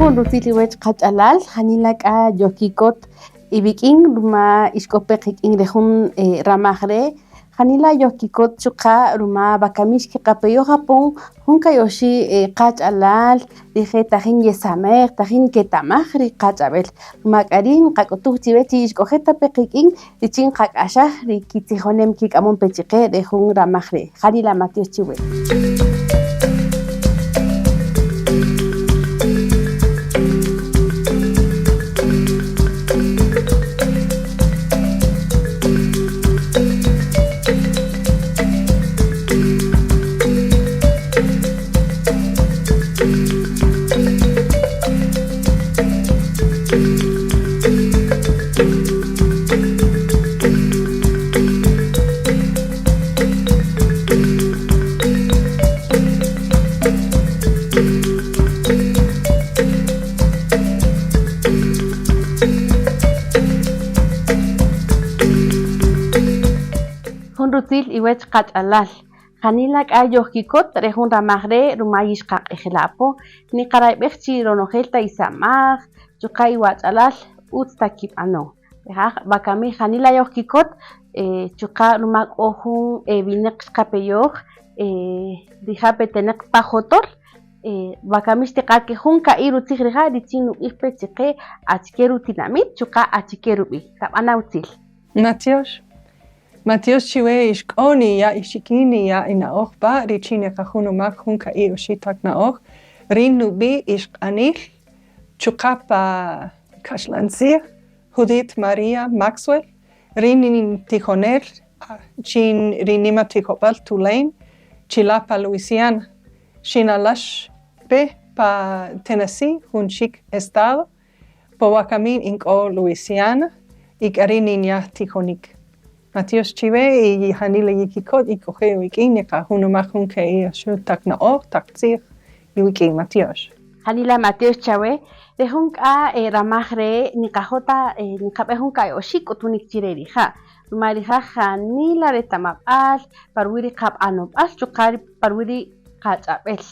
Jun rutzil iwech qach'alal, janila k'a yojkikot iwik'in ruma ixk'o pe qik'in re jun ramaj re', janila yojkikot chuqa' ruma wakami xkiqapeyoj apon jun kayoxi' qach'alal rije' tajin yesamej, tajin nketamaj ri qach'ab'el, ruma k'a ri' nqak'utuj chiwe chi yixk'oje' ta pe qik'in richin nqak'axaj ri kitzijonem kik'amon pe chiqe re jun ramaj re', janila matyox chiwe. Jun rutzil iwech qach'alal. Janila k'a yojkikot re jun ramaj re' ruma yixqaq'ejela' apo. Niqarayb'ej chi ronojel ta isamaj, chuqa' iwach'alal utz ta kib'anon. Wakami janila yojkikot chuqa' ruma k'o jun winäq xqapeyoj rija' petenäq pa jotol, wakami xtiqa' ke jun ka'i' rutzij rija' richin nub'ij pe chiqe achike rutinamit chuqa' achike rub'i'. Tab'ana' utzil. Matyox. Matyox chiwe ix k'o niya' ixikin, niya' ina'oj pa richin niqajunumaj jun ka'i' oxi' taq na'oj. Rïn nub'i' ixq'anil chuqa' pa kaxlan tzij Judith Maria Maxwell. Rïn nintijonel chin ri nima tijob'äl Tulane chila' pa Louisiana. Xinaläx pe pa Tennessee, jun chik estado. Po wakami in k'o Louisiana y k'ari' ninya' tijonik. Matyox chiwe y janila yikikot yik'oje' iwik'in niqajunumaj jun ke'i oxi' taq na'oj, taq tzij iwik'in. Matyox. Janila matyox chawe. Re jun k'a ramaj re' niqajo' ta niqab'en jun ka'i oxi' k'utunik chi re rija'. Ruma rija' janila retamab'al pa ruwi' ri qab'anob'al chuqa' pa ruwi' ri qach'ab'el.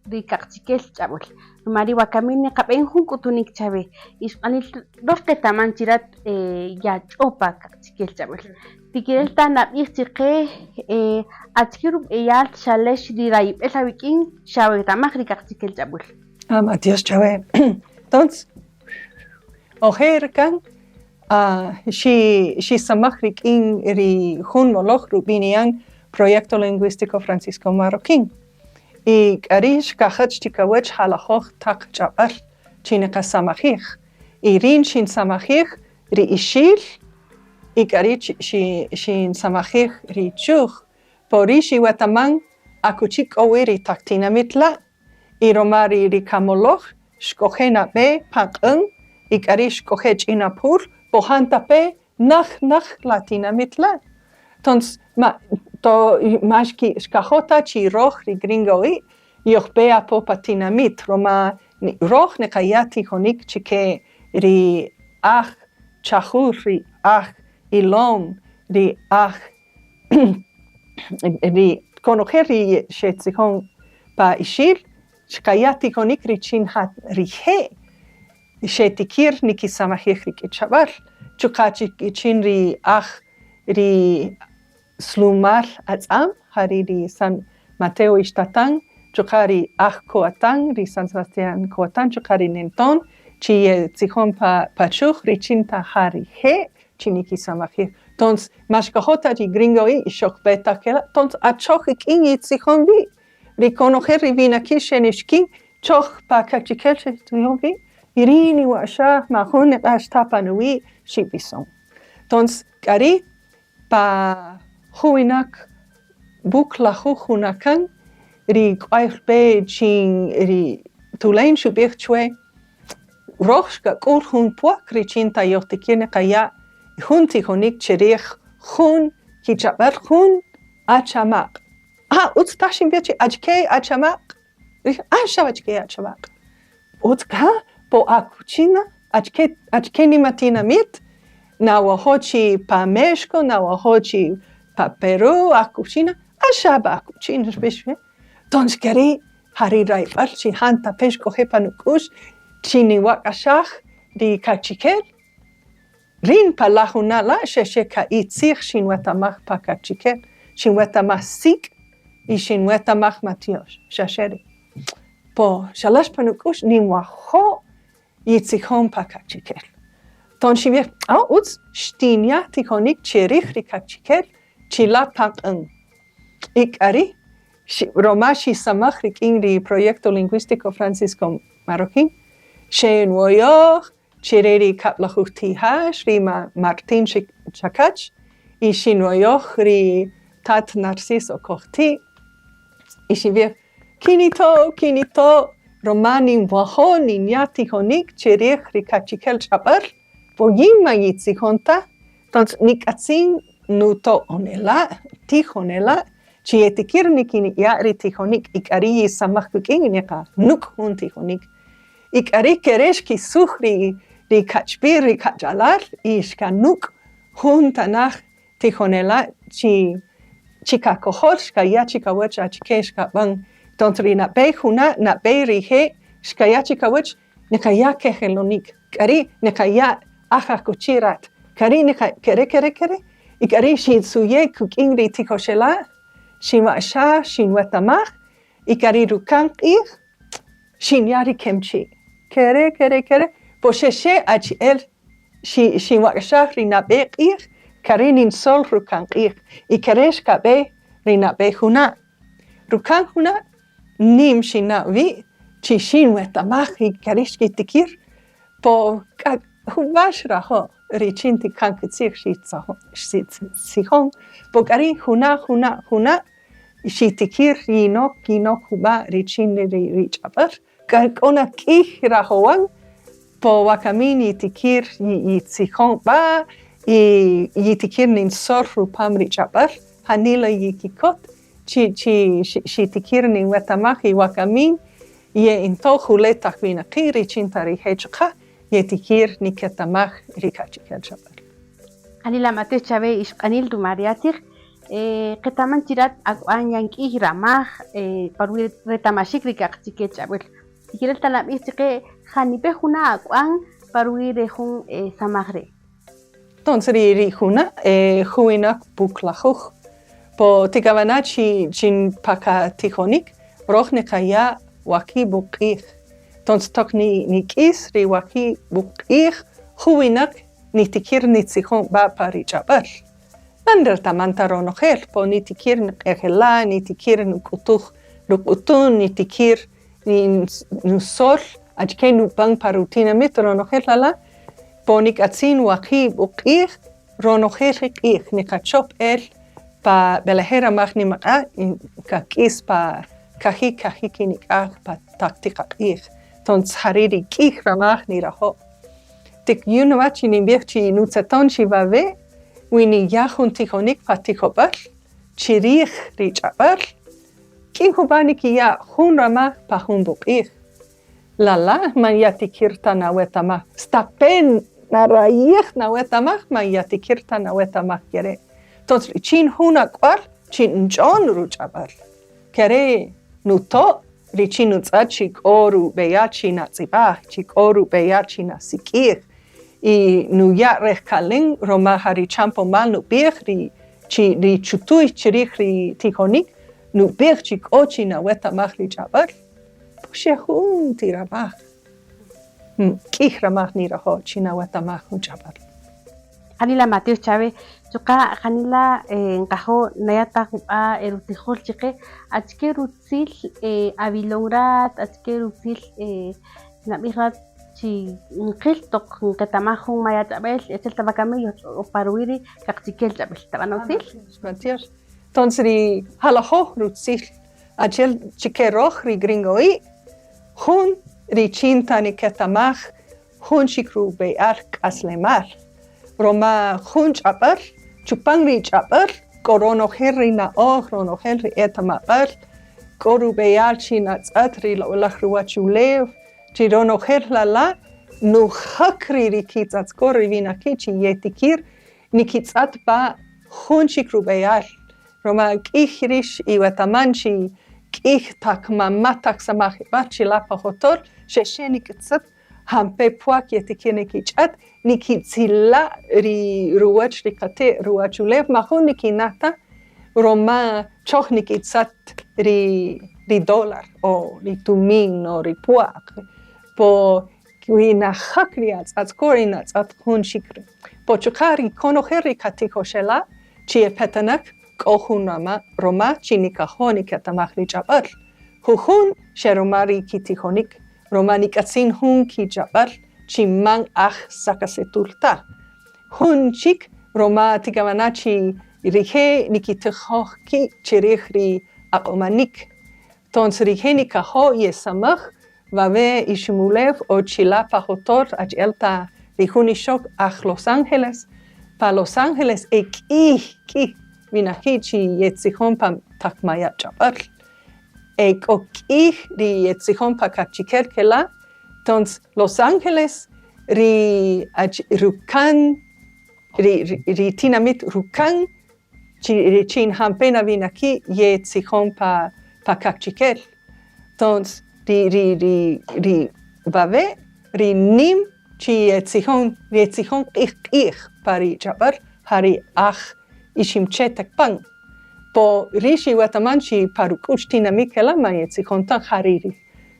Ri kaqchikel ch'ab'äl. Ruma ri' wakami niqab'en jun k'utunïk chawe. Ixq'anil, röj qetaman chi rat yach'o pa kaqchikel ch'ab'äl. Tikirel ta nab'ij chi qe achike rub'eyal xalex ri rayib'el awik'in xawetamaj ri kaqchikel ch'ab'äl? Ah, matyox chawe. Entonces, ojer kan xisamäj rik'in ri jun moloj rub'ini'an Proyecto Lingüístico Francisco Marroquín. Y k'ari' xkajäch chikawäch jalajoj taq ch'ab'äl chi niqasamajij. Y rïn xinsamajij ri ixil y k'ari' xinsamajij ri chuj. Po rïx iwetaman akuchi k'o wi ri taq tinamït la' y roma ri ri kamoloj xk'oje' nab'ey pan q'än y k'ari' xk'oje' ch'inapur po jantape' Näj näj la tinamit la'. Tons ma to ma xkajo' ta chi röj ri gringo'i' yojb'e apo pa tinamit ruma röj niqaya' tijonik chike ri aj chajul, ri aj ilom, ri aj ri konojel ri xetzijon pa ixil xqaya' tijonik richin ja rije' Xetikir nikisamajij ri k'ichab'äl, chuqa' chikichin ri aj ri Slumal Atz'am, ja ri' ri San Mateo Ixtatán, chuqa' ri aj Coatán, ri San Sebastián Coatán, chuqa' ri Nentón, chi yetzijon pa pachuj richin ta ja rije' chi nikisamajij. Tons, ma xkajo' ta ri gringo'i' xojb'e ta kela', tons achoj ik'in yitzijon wi'. Ri konojel ri winaqi' xenixkin choj pa kaqchikel xetzijon wi', y ri niwa'xaj man jun niq'ax ta pa nuwi' xib'ison. Tons k'a ri' pa juwinaq wuqlajuj junakan ri k'way b'ey chin ri Tulane xub'ij chwe, Röj xqak'ül jun pwaq richin ta yojtikir niqaya' jun tijonik chrij jun kich'ab'äl jun achamaq'. Ah, utz taj xinb'ij chi achike achamaq'? Rij, ah, xa achike achamaq'. Utz ka, po akuchi na, achike, achike nimatinamit, nawajo' chi pa México, nawajo' chi pa Perú, akuchi na, ah, xa b'a akuchi na, xb'ix chwe. Tons keri' ja ri rayb'äl chi jantape' xk'oje' pa nuk'u'x. chi ninwak'axaj ri kaqchikel, rïn pa la juna' la' xa xe ka'i' tzij xinwetamaj pa kaqchikel, xinwetamaj sik' y xinwetamaj matyox, xa xe ri'. Po xalax pa nuk'u'x ninwajo' yitzijon pa kaqchikel. Ton xinb'ij, ah utz, xtinya' tijonik chi rij ri kaqchikel chi la' pan q'än. Y k'a ri' roma xisamaj rik'in ri Proyecto Lingüístico Francisco Marroquín, xe'enwoyoj chi re ri kab'lajuj tijax, ri ma Martín Chacach, y xinwoyoj ri tat Narciso Cojti', y xinb'ij, Kinito', kinito', roma ninwajo' ninya' tijonik chi rij ri kaqchikel ch'ab'äl, po yin man yitzijon ta, tonces nik'atzin nuto'onela', tijonela', chi yetikir nikiya' ri tijonik y k'a ri' yisamaj kik'in y niqanük' jun tijonik. Y k'a ri' ke re' xkisuj ri kachb'il, ri kach'alal y xkanük' jun tanaj tijonela' chi chi qakojol xqaya' chiqawäch achike xqab'än. Entonces ri nab'ey juna', nab'ey rije' xqaya' chiqawäch niqaya' kejelonik, k'a ri' niqaya' aj akuchi rat, k'a ri' niqa kere' kere' kere' y k'a ri' xintzuye' kik'in ri tijoxela', xinwa'xaj, xinwetamaj y k'a ri' ruka'n q'ij xinya' ri kemchi', kere' kere' kere' po xa xe achi'el xinwak'axaj ri nab'ey q'ij, k'a ri' ninsöl ruka'n q'ij y ke re' xkab'e ri nab'ey juna'. Ruka'n juna' nïm xinna' wi' chi xinwetamaj y ke ri' xkitikïr, po k'a jub'a' xrajo' richin ti kan kitzij xitzijon, po k'a ri' juna' juna' juna' xitikïr yinok yinok jub'a' richin ri ch'ab'äl. K'a k'o na k'ïy rajowan, po wakami yitikïr yitzijon b'a' y yitikïr ninsöl rupam ri ch'ab'äl, janila yikikot chi chi xitikïr ninwetamaj y wakami ye'into' jule' taq winaqi' richin ta rije' chuqa' yetikïr niketamaj ri kaqchikel ch'ab'äl. Janila matyox chawe ixq'anil ruma ri atzij Qetaman chi rat ak'wan yan k'ïy ramaj pa ruwi' retamaxik ri kaqchikel ch'ab'äl. Tikirel ta nab'ij chqe janipe' juna' ak'wan pa ruwi' re jun samaj re'? Entonces ri juna' juwinäq wuqlajuj. Po tikab'ana' chi pa qatijonik röj niqaya' waqi' wuqq'ij. Entonces toq nik'is ri waqi' wuqq'ij juwinäq nitikïr nitzijon b'a' pa ri ch'ab'äl. Man retaman ta ronojel, po nitikïr niq'ejela', nitikïr nuk'utuj ruq'utun, nitikïr nusöl achike nub'än pa rutinamit ronojel lala', po nik'atzin waqi' wuqq'ij ronojel ri q'ij niqachöp el pa b'eleje' ramaj nimaq'a' y nqak'ïs pa kaji' kaji' kinik'aj pa taq tiqaq'ij, tonces ja ri' ri k'ïy ramaj nirajo'. Tikyun wa chi ninb'ij chi nutz'eton chi wawe' wi niya' jun tijonik pa tijob'äl chi rij ri ch'ab'äl, k'in jub'a' nikiya' jun ramaj pa jun wuqq'ij. La la' man yatikïr ta nawetamaj, stape' narayij nawetamaj man yatikïr ta nawetamaj ke re'. Tonces richin jun ak'wal chi nch'on ruch'ab'äl, ke re' nuto' richin nutz'ët chi k'o rub'eyal chi natz'ib'aj, chi k'o rub'eyal chi nasik'ij y nuya' rejqalen ruma ja ri chanpomal nub'ij ri chi ri chutüy chi rij ri tijonïk nub'ij chi k'o chi nawetamaj ri ch'ab'äl, po xe jun ti ramaj, k'ïy ramaj nirajo' chi nawetamaj jun ch'ab'äl. Janila matyox chawe, chuqa' janila nqajo' naya' ta jub'a' rutijol chiqe achike rutzil awilon rat, achike rutzil nab'ij rat chi nqïl toq nqetamaj jun maya' ch'ab'äl achi'el ta wakami yojch'ob'oj pa ruwi' ri kaqchikel ch'ab'äl. Tab'ana' utzil. Matyox. Entonces ri jalajoj rutzil achi'el chike röj ri gringo'i' jun richin ta niketamaj jun chik rub'eyal k'aslemal, roma jun ch'ab'äl, chupan ri ch'ab'äl k'o ronojel ri na'oj, ronojel ri etamab'äl, k'o rub'eyal chi natz'ët ri loq'oläj ruwachulew, chi ronojel lala' nujäq ri rikitz'atzk'o ri winaqi' chi yetikïr nikitz'ët pa jun chik rub'eyal, roma k'ïy rïx iwetaman chi k'ïy taq mama' taq samajib'äl chi la' pa jotol xa xe nikitz'ët. jampe' pwaq yetikir nikich'ät, nikitzila' ri ruwäch ri qate' ruwachulew, majun nikina' ta ruma choj nikitzät ri ri dólar o ri tumin o ri pwaq, po wi najäq ri atz'atzkor y natz'ët jun chik po chuqa' ri konojel ri qatijoxela' chi e petenäq k'o jun ruma chi nikajo' niketamaj ri ch'ab'äl, jujun xa ruma ri kitijonik, ruma nik'atzin jun kich'ab'äl chi man aj saqasetul ta, jun chik ruma tikab'ana' chi rije' nikitijoj ki' chi rij ri aq'omanik, tons rije' nikajo' yesamäj wawe' Iximulew o chi la' pa Jotol achi'el ta ri jun ixöq aj Los Ángeles, pa Los Ángeles e k'ïy k'ïy winaqi' chi yetzijon pa taq maya' ch'ab'äl, e k'o k'ïy ri yetzijon pa kaqchikel ke la', tons Los Ángeles ri rukan ri tinamït rukan chi richin jampe' na winaqi' yetzijon pa pa kaqchikel, tons ri ri ri ri wawe' ri nïm chi yetzijon yetzijon q'ij q'ij pa ri ch'ab'äl ja ri aj Iximche' Tecpan, po rïx iwetaman chi pa ruk'u'x tinamït ke la' man yetzijon ta ja ri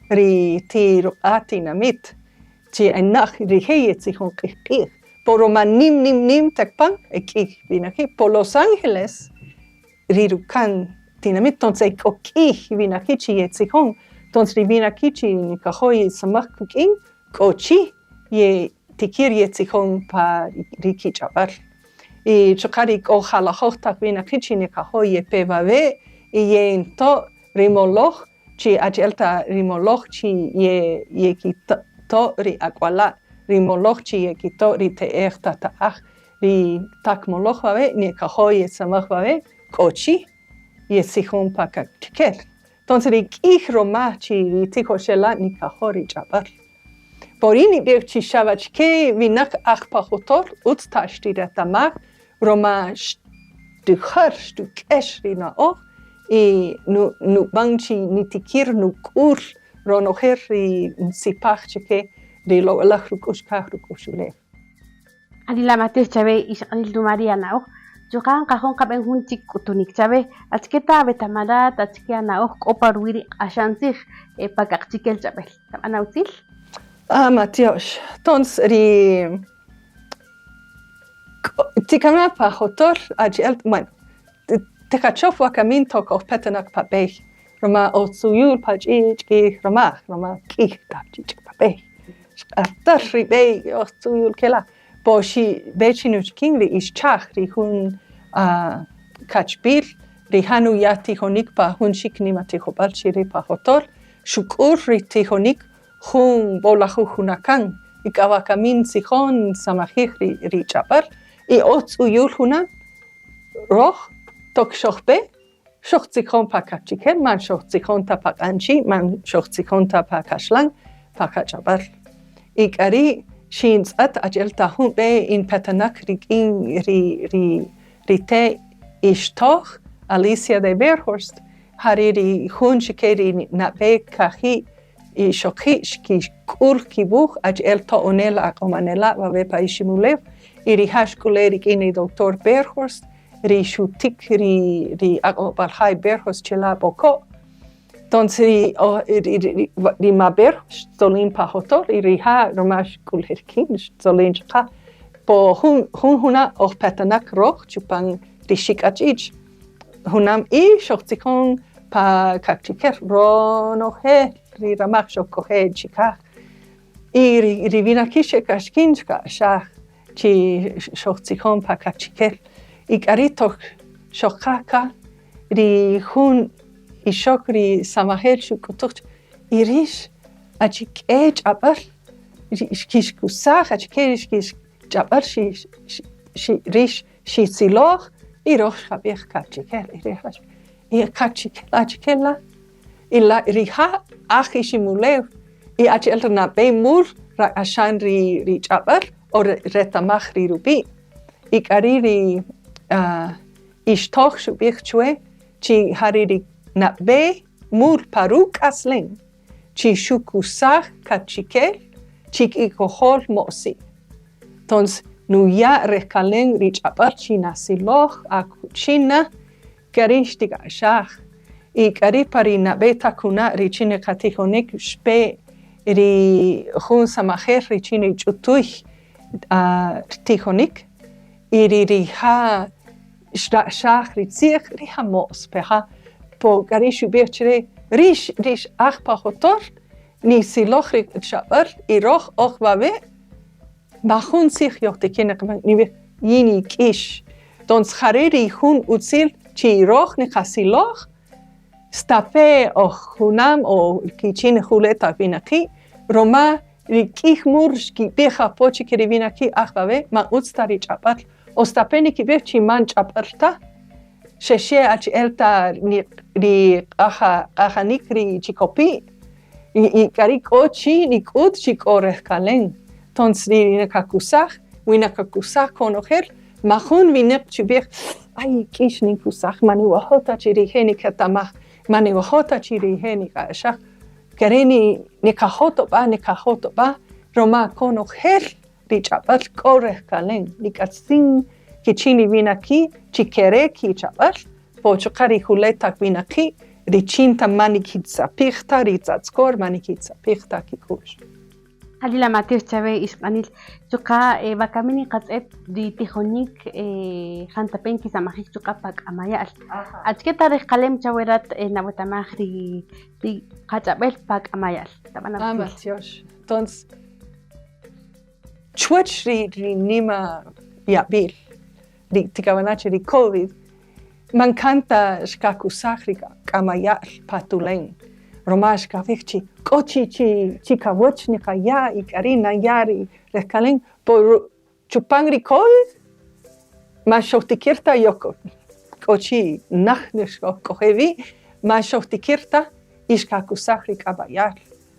ri ti ruq'a' tinamït chi enaj rije' yetzijon q'ij q'ij, po ruma nïm nïm nïm Tecpan e k'ïy winaqi', po Los Ángeles ri ruka'n tinamït tons e k'o k'ïy winaqi' chi yetzijon, tons ri winaqi' chi nikajo' yesamäj kik'in k'o chi yetikïr yetzijon pa ri kich'ab'äl y chuqa' ri k'o jalajöj taq winaqi' chi nikajo' yepe wawe' y yento' ri moloj chi achi'el ta ri moloj chi yekito' ri ak'wala', ri moloj chi yekito' ri te'ej tata'aj, ri taq moloj wawe' nikajo' yesamäj wawe' k'o chi yetzijon pa kaqchikel. Tons ri k'ïy ruma chi ri tijoxela' nikajo' ri ch'ab'äl. Po rïn nib'ij chi xa b'achike winäq aj pa jotol ütz ta xtiretamaj ruma xtujäl, xtuk'ëx ri na'oj y nub'än chi nitikïr nuk'ül ronojel ri nsipaj chike ri loq'oläj ruk'u'x kaj ruk'u'x ulew. Janila matyox chawe ixq'anil ruma ri ana'oj, chuqa' nqajo' nqab'än jun chik k'utunïk chawe, achike ta awetaman rat, achike ana'oj k'o pa ruwi' ri q'axan tzij pa kaqchikel ch'ab'äl? Tab'ana' utzil. Ah, matyox. Tons ri tikana' pa jotol achi'el, bueno, tiqachop wakamin toq oj petenäq pa b'ey, ruma oj tz'uyül pa ch'ich' k'ïy ramaj, ruma k'ïy taq ch'ich' pa b'ey, xq'atäl ri b'ey oj tz'uyül ke la', po xib'e chi nuch'ikïn ri ixchaj ri jun kachb'il rija' nuya' tijonïk pa jun chik nimatijob'äl chi ri' pa jotol, xuk'ül ri tijonïk jun b'olajuj juna' kan y k'a wakami ntzijon nsamajij ri ch'ab'äl y oj tz'uyül juna' röj toq xojb'e xojtzijon pa kaqchikel man xojtzijon ta pa q'anchi' man xojtzijon ta pa kaxlan pa qach'ab'äl y k'a ri' xintz'ët achi'el ta jun b'ey in petenäq rik'in ri ri ri te' ixtoj Alicia de Berhorst ja ri' ri jun chike ri nab'ey kaji' ixoqi' xkik'ül kiwuj achi'el to'onel aq'omanela' wawe' pa Iximulew y rija' xk'ule' rik'in ri doctor Berhorst ri xutik ri ri aq'omab'äl jay Berhorst chi la' B'oko'. Tons ri ri ma Berhorst xtzolin pa jotol y rija' ruma xk'ule' rik'in xtzolin chuqa' po jun jun juna' oj petenäq röj chupan ri xik'ach'ich' junam y xojtzijon pa kaqchikel ronojel ri ramaj xojk'oje' chikaj y ri ri winaqi' xekaxkin xkak'axaj chi xojtzijon pa kaqchikel y k'a ri' toq xojqa qa ri jun ixöq ri samajel xuk'utuj y rïx achike ch'ab'äl xkixkusaj achike ch'ab'äl rïx xitziloj y röj xqab'ij kaqchikel y rija' y kaqchikel achike la' y la rija' aj Iximulew y achi'el nab'ey mul rak'axan ri ri ch'ab'äl o retamaj ri rub'i' y k'a ri' ri ixtoj xub'ij chwe chi ja ri' ri nab'ey mul pa ruk'aslem chi xukusaj kaqchikel Chikikojol mo'si'. Tons nuya' rejqalen ri ch'ab'äl chi nasiloj akuchi na k'ari' xtik'axaj. Y k'ari' pa ri nab'ey taq juna' richin ri qatijonik xpe ri jun samajel richin ri ch'utuy tijonik y ri rija' xra'xaj ri tzij rija' mo's peja' po k'ari' xub'ij chre rix rix aj pa jotol nisiloj ri ch'ab'äl y roj oj wawe' majun tzij yojtikir niqab'än nib'ij yin yik'ix. Tons jare' ri jun utzil chi roj niqasiloj stape' oj junam o kichin jule' taq winaqi' roma ri k'ij mul xkib'ij apo chike ri winaqi' aj wawe' man utz ta ri ch'ab'äl o stape' nikib'ij chi man ch'ab'äl ta xexe achi'el ta ri q'ajanik ri chikopi' y k'ari' k'o chi nik'ut chi k'o rejqalen. Tons ri naqakusaj wi naqakusaj konojel majun winaq chub'ij ay k'ix ninkusaj man niwajo' ta chi rije' niketamaj man niwajo' ta chi rije' nik'axaj kere' niqajo' niqajo' tob'a roma konojel ri ch'ab'äl k'o rejqalen nik'atzin kichin ri winaqi' chi kere' kich'ab'äl po chuqa' ri jule' taq winaqi' richin ta man nikitzapij ta ri tzatzkor man nikitzapij ta kik'u'x. Janila matiox chawe ixq'anil chuqa' wakami niqatz'et ri tijonik jantape' nkisamajij chuqa' pa k'amaya'l. Achike ta rejqalem chawe rat nawetamaj ri qach'ab'el pa k'amaya'l? Ah, matiox. Tons chuwach ri nima yab'il ri tikab'ana' che ri COVID man kan ta xqakusaj ri k'amaya'l pa tulen roma xqab'ij chi k'o chi chi kawach niqaya' y k'ari' naya' ri rejqalen por chupan ri COVID man xojtikir ta yoj k'o chi naj xojk'oje' wi man xojtikir ta y xqakusaj ri k'amaya'l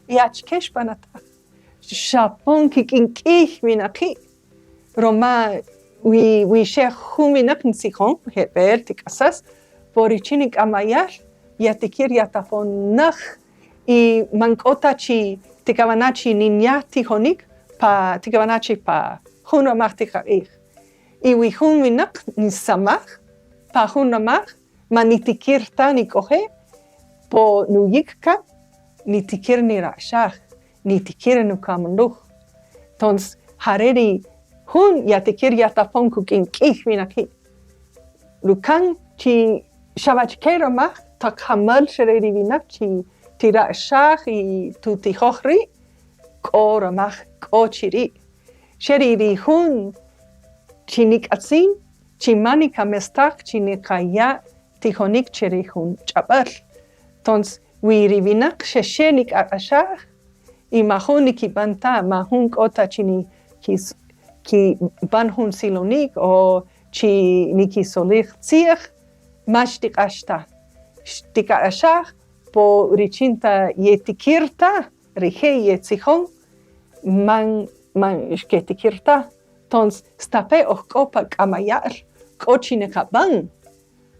y achike xb'anataj xapon kik'in k'iy winaqi' roma wi xe jun winaq ntzijon jeb'el tik'asas po richin ri k'amaya'l yatikir yatapon naj y man k'o ta chi tikab'ana' chi ninya' tijonik pa tikab'ana' chi pa jun ramaj tiqaq'ij y wi jun winaq nsamaj pa jun ramaj man nitikir ta nik'oje' po nuyik kan nitikir nira'xaj nitikir nukamluj. Tons jare' ri jun yatikir yatapon kuk'in k'iy winaqi'. Rukan chi xab'achike ramaj taq jamal xere ri winaq chi tira'xaj y tutijoj ri' k'o ramaj k'o chiri'. Xeri ri jun chi nik'atzin chi man nikamestaj chi niqaya' tijonik che ri jun ch'ab'äl. Tons wi ri winaq xexe nik'aq'axaj y majun nikib'an ta majun k'o ta chi kib'an jun silonik o chi nikisolij tzij ma xtiq'ax ta. Xtik'aq'axaj po richin ta yetikir ta rije' yetzijon man xketikir ta. Tons stape' oj k'o pa k'amaya'l k'o chi niqab'an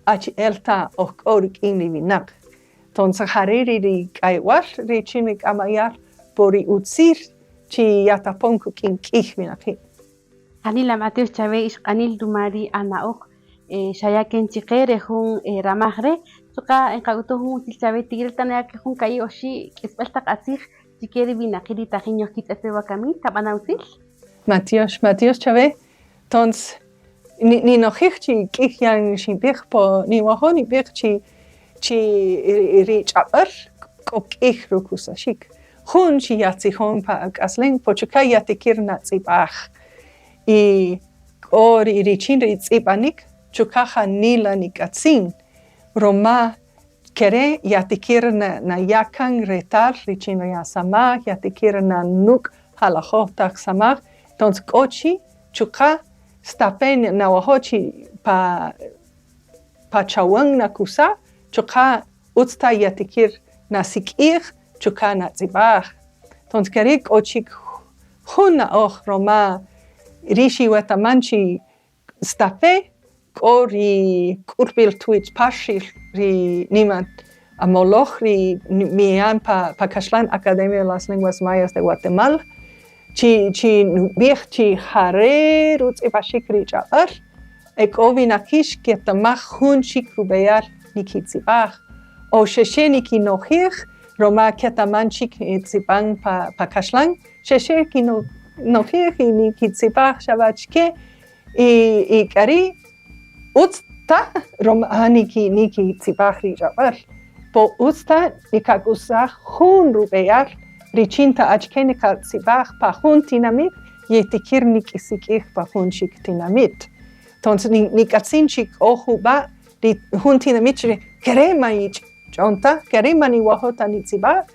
achi'el ta oj k'o rik'in ri winaq. Tons jare' ri k'aywal richin ri k'amaya'l po ri utzil chi yatapon kuk'in k'iy winaqi'. Janila matiox chawe ixq'anil ruma ri ana'oj xaya' ken chiqe re jun ramaj re' chuqa' nqak'utuj jun utzil chawe tikirel ta naya' jun ka'i' oxi' k'isb'al taq atzij chike ri winaqi' ri tajin yojkitz'et pe wakami tab'ana' utzil. Matiox, matiox chawe. Tons ninojij chi k'iy yan xinb'ij po niwajo' nib'ij chi ri ch'ab'äl k'o k'iy rukusaxik. Jun chi yatzijon pa ak'aslen po chuqa' yatikir natz'ib'aj. Y k'o ri richin ri tz'ib'anik chuqa' janila nik'atzin roma kere' yatikir naya' kan retal richin ri asamaj, yatikir nanuk' jalajoj taq samaj, tons k'o chi chuqa' stape' nawajo' chi pa chawan nakusaj chuqa' utz ta yatikir nasik'ij chuqa' natz'ib'aj. Tons keri' k'o chik jun na'oj roma rix iwetaman chi stape' k'o ri k'ulb'il twitz Paxil ri nima amoloj ri mian pa kaxlan Academia de las Lenguas Mayas de Guatemala. Chi chi nub'ij chi ja re' rutz'ib'axik ri ch'ab'äl, e k'o winaqi' xketamaj jun chik rub'eyal nikitz'ib'aj o xa xe nikinojij ruma ketaman chik tz'ib'an pa pa kaxlan, xa xe kinojij y nikitz'ib'aj xa b'a achike y y k'a ri' utz ta ruma nikitz'ib'aj ri ch'ab'äl, po utz ta niqak'usaj jun rub'eyal richin ta achike niqatz'ib'aj pa jun tinamït yetikïr nikisik'ij pa jun chik tinamït. Entonces nik'atzin chi k'o jub'a' ri jun tinamït chi ke re' man yich'on ta, ke re' man niwajo' ta nitz'ib'aj,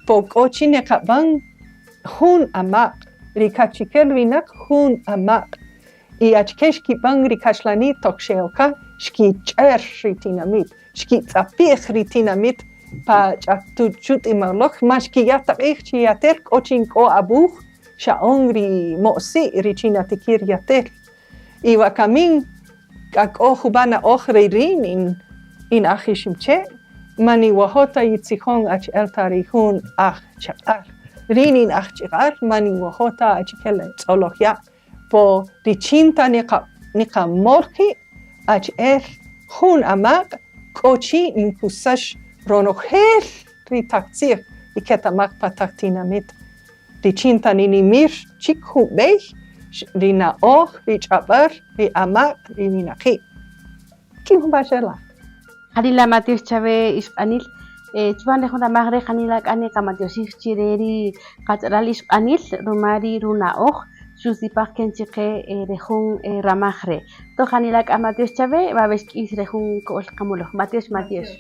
po k'o chi niqab'än jun amaq', ri kaqchikel winäq jun amaq'. Y achike xkib'än ri kaxlani' toq xe'oka? Xkich'är ri tinamït, xkitz'apij ri tinamït pa ch'atuchut'imoloj, man xkiya' ta q'ij chi yatel, k'o chi k'o awuj xa'on ri mo'si' richin yatikïr yatel. Y wakami k'a k'o jub'a' na'oj ri rïn in aj Iximche', man ninwajo' ta yitzijon achi'el ta ri jun aj Chaq'al. Rïn in aj Ch'iq'al, man ninwajo' ta achike tz'oloj ya'. Po richin ta niqamöl qi' achi'el jun amaq' k'o chi nkusäx ronojel ri taq tzij ri ketamaj pa taq tinamït, richin ta ninimïr chik jun b'ey ri na'oj, ri ch'ab'äl, ri amaq', ri winaqi'. K'ïy jub'a' xela. Janila matyox chawe ixq'anil. Chupan re jun ramaj re' janila k'a niqamatyoxij chi re ri qach'alal ixq'anil ruma ri runa'oj xusipaj ken chiqe re jun ramaj re'. Toq janila k'a matyox chawe wawe' xk'is re jun ko'öl qamoloj. Matyox, matyox.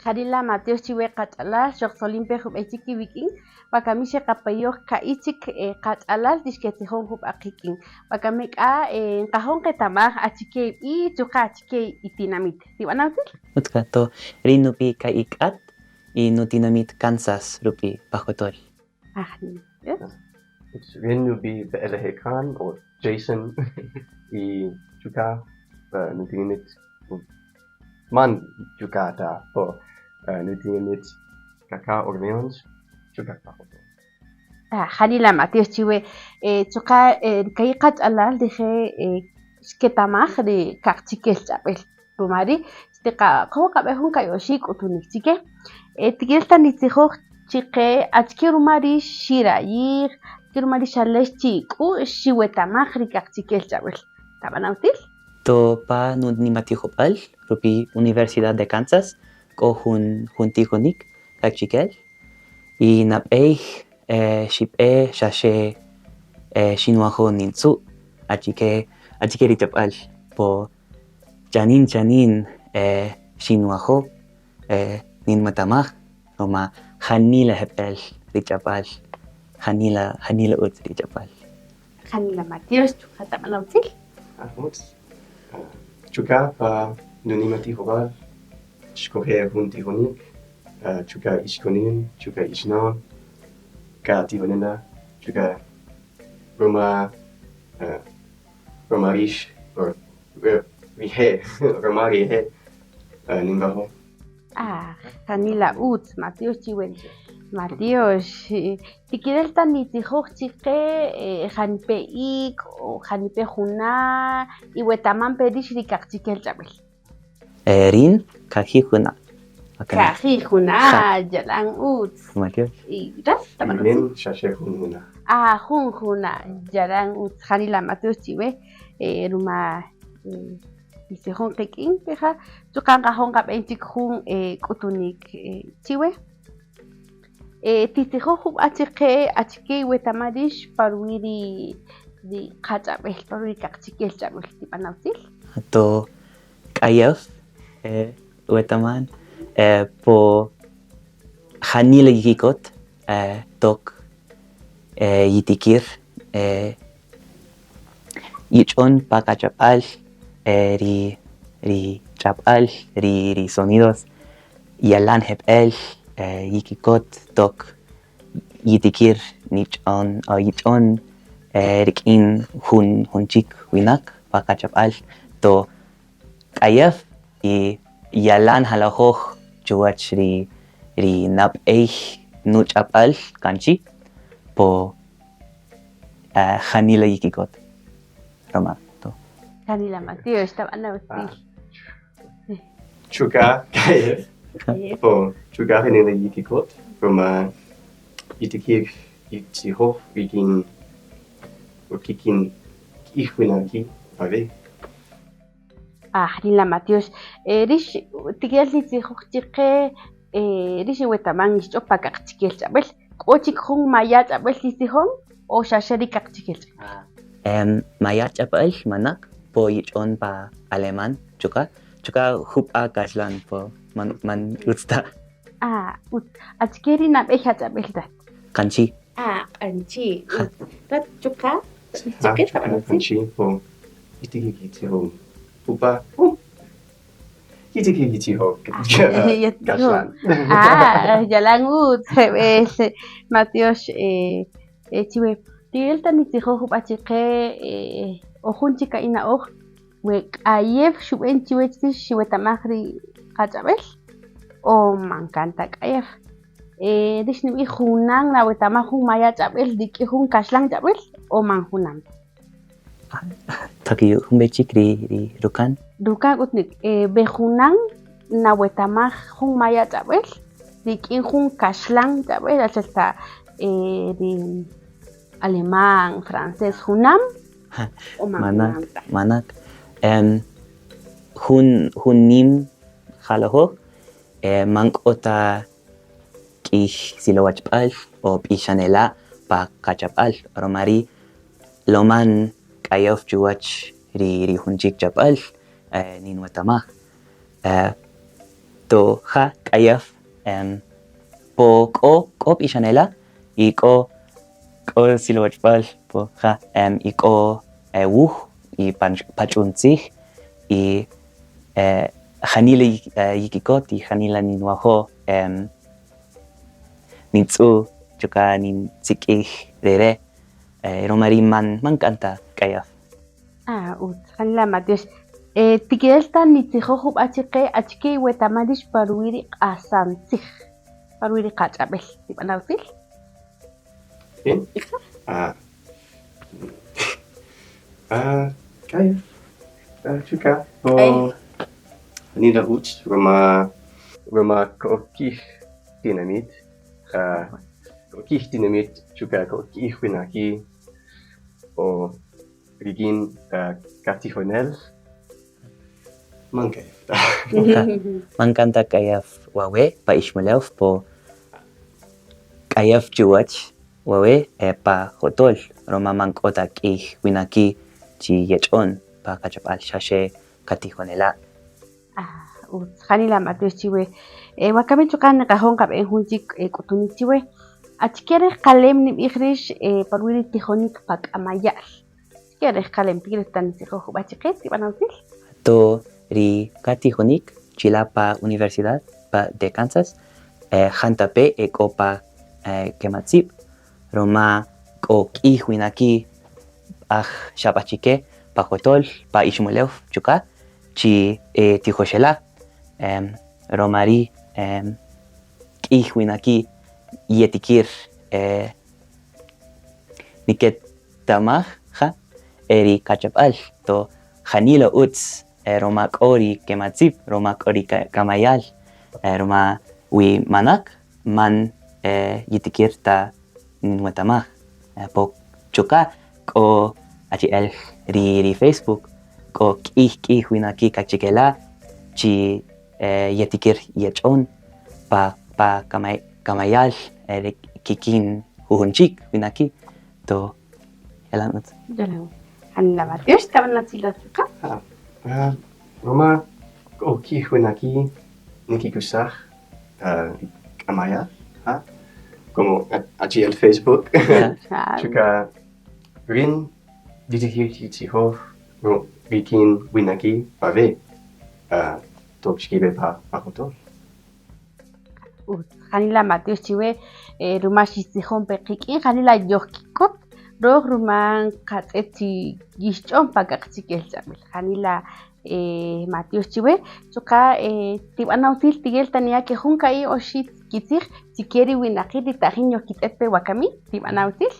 Janila matyox chiwe qach'alal xojtzolin pe jub'ey chik iwik'in, wakami xeqapeyoj ka'i' chik qach'alal ri xketzijon jub'a' qik'in. Wakami k'a nqajo' nqetamaj achike ib'i' chuqa' achike itinamit. Tib'ana' utzil. Utz k'a to, rïn nub'i' Ka'i' K'at y nutinamit Kansas rub'i' pa Jotol. Rïn nub'i' Be'eleje Khan o Jason y chuqa' nutinamit man chuqa' ta po nutinamit Kaka Orleans chuqa' pa Jotol. Janila matyox chiwe chuqa' ri ka'i' qach'alal rije' xketamaj ri kaqchikel ch'ab'äl ruma ri' xtiqaqo' qab'ej jun ka'i' oxi' k'utunïk chi ke. Tikirel ta nitzijoj chi qe achike ruma rïx xirayij, achike ruma rïx xalex chi ik'u'x xiwetamaj ri kaqchikel ch'ab'äl. Tab'ana' utzil. To pa nunimatijob'äl rub'i' Universidad de Kansas k'o jun jun tijonïk kaqchikel y nab'ey xib'e xa xe xinwajo' nintzu' achike achike ri ch'ab'äl po chanin chanin xinwajo' ninwetamaj ruma janila jeb'ël ri ch'ab'äl, janila janila ütz ri ch'ab'äl. Janila matyox chuqa' tab'ana' utzil. Utz. Chuqa' pa nunimatijob'äl xk'oje' jun tijonïk chuqa' ixkonin, chuqa' ixnön, ka tijonela' chuqa' ruma ruma rïx o rije' ruma rije' ninwajo'. Ah, janila utz, matyox chiwe. Matyox. Tikirel ta nitzijoj chi qe janipe' ik' o janipe' juna' iwetaman pe rïx ri kaqchikel ch'ab'äl. Rïn kaji' juna'. Kaji' juna', yalan utz. Matyox. Y rat, tab'ana' Rïn xa xe jun juna'. Ah, jun juna', yalan utz. Janila matyox chiwe ruma yitzijon qik'in rija' chuqa' nqajo' nqab'en chik jun k'utunïk chiwe. Titzijoj jub'a' chi qe achike iwetaman rïx pa ruwi' ri ri qach'ab'el pa ruwi' ri kaqchikel ch'ab'äl tib'ana' utzil? To k'ayew wetaman po janila yikikot toq yitikir yich'on pa qach'ab'äl ri ri ch'ab'äl ri sonidos yalan jeb'ël yikikot toq yitikir nich'on o yich'on rik'in jun chik winäq pa qach'ab'äl to k'ayew y yalan jalajoj chuwäch ri ri nab'ey nuch'ab'äl kanchi po janila yikikot roma to. Janila matyox tab'ana' utzil. Chuqa' k'ayew po chuqa' janila yikikot roma yitikir yitzijoj rik'in o kik'in k'ïy winaqi' pare'. Ah, janila matyox. Rïx tikirel nitzijoj chiqe rïx iwetaman yixch'o pa kaqchikel ch'ab'äl, k'o chik jun maya' ch'ab'äl yitzijon o xa xe ri kaqchikel ch'ab'äl? Maya' ch'ab'äl manaq po yich'on pa alemán chuqa' chuqa' jub'a' kaxlan po man man ütz ta. Ah, ütz. Achike ri nab'ey ach'ab'äl rat? Q'anchi. Ah, q'anchi, ütz. Rat chuqa' chiqe tab'ana' utzil? Q'anchi po yitikir yitzijon jub'a' yitikir yitzijoj kaxlan. Ah, yalan ütz, jeb'ël, matyox chiwe. Tikirel ta nitzijoj jub'a' chiqe o jun chik ka'i' na'oj we k'ayew xub'än chiwech rïx xiwetamaj ri qach'ab'äl o man kan ta k'ayew. Rïx nib'ij junan nawetamaj jun maya' ch'ab'äl rik'in jun kaxlan ch'ab'äl o man junan ta? Takiyu' jun b'ey chik ri ri rukan. Rukan k'utnik, we junan nawetamaj jun maya' ch'ab'äl rik'in jun kaxlan ch'ab'äl achi'el ta ri alemán, francés, junam o man Manaq, junam ta? manaq. Jun jun nïm jalajoj man k'o ta k'ïy silowachb'äl o b'ixanela' pa qach'ab'äl ruma ri' loman k'ayew chuwäch ri ri jun chik ch'ab'äl ninwetamaj to ja k'ayew po k'o k'o b'ixanela' y k'o k'o silowachb'äl po ja y k'o wuj y pach'un tzij y janila yikikot y janila ninwajo' nintz'u' chuqa' ninsik'ij rere' ruma ri' man man k'an ta k'ayew. Ah, utz, janila matyox. Tikirel ta nitzijoj jub'a' chiqe achike iwetaman rïx pa ruwi' ri q'asan tzij, pa ruwi' ri qach'ab'el, tib'ana' utzil? Rïn? Ah, ah, k'ayew chuqa' po janila ütz ruma ruma k'o k'ïy tinamït, k'o k'ïy tinamït chuqa' k'o k'ïy winaqi' o rik'in qatijonel man k'ayew ta. Man kan ta k'ayew wawe' pa Iximulew po k'ayew chuwäch wawe' pa jotol ruma man k'o ta k'ïy winaqi' chi yech'on pa qach'ab'äl xa xe qatijonela'. Ah, utz, janila matyox chiwe. Wakami chuqa' niqajo' nqab'en jun chik k'utunïk chiwe. Achike rejqalem nib'ij rïx pa ruwi' ri tijonïk pa k'amaya'l? Achike rejqalem tikirel ta nitzijoj jub'a' chiqe tib'ana' utzil? To ri qatijonïk chila' pa Universidad pa de Kansas jantape' e k'o pa kematzïb' ruma k'o k'ïy winaqi' aj xab'achike pa jotol, pa Iximulew chuqa' chi e tijoxela' ruma ri' k'ïy winaqi' yetikïr niketamaj ja ri qach'ab'äl to janila ütz ruma k'o ri kematzïb', ruma k'o ri k'amaya'l, ruma wi manaq man yitikïr ta nwetamaj po chuqa' k'o achi'el ri ri Facebook k'o k'ïy k'ïy winaqi' kaqchikela' chi yetikïr yech'on pa pa k'amaya'l kik'in jujun chik winaqi' to. Yalan utz. Yalan. Janila matiox tab'ana utzil rat chuqa'. Ja. Ruma k'o k'ij winaqi' nikikusaj ri k'amaya'l, ja, como achi'el Facebook. Chuqa' rïn yitikïr yitzijoj rik'in winaqi' wawe' toq xkib'e pa jotol. Utz, janila matiox chiwe ruma xixtzijon pe qik'in, janila yojkikot röj ruma nqatz'et chi yixch'on pa kaqchikel ch'ab'äl, janila matiox chiwe, chuqa' tib'ana' utzil tiyel ta niya' ke jun ka'i' oxi' kitzij chi ke ri winaqi' ri tajin yojkitz'et pe wakami, tib'ana' utzil.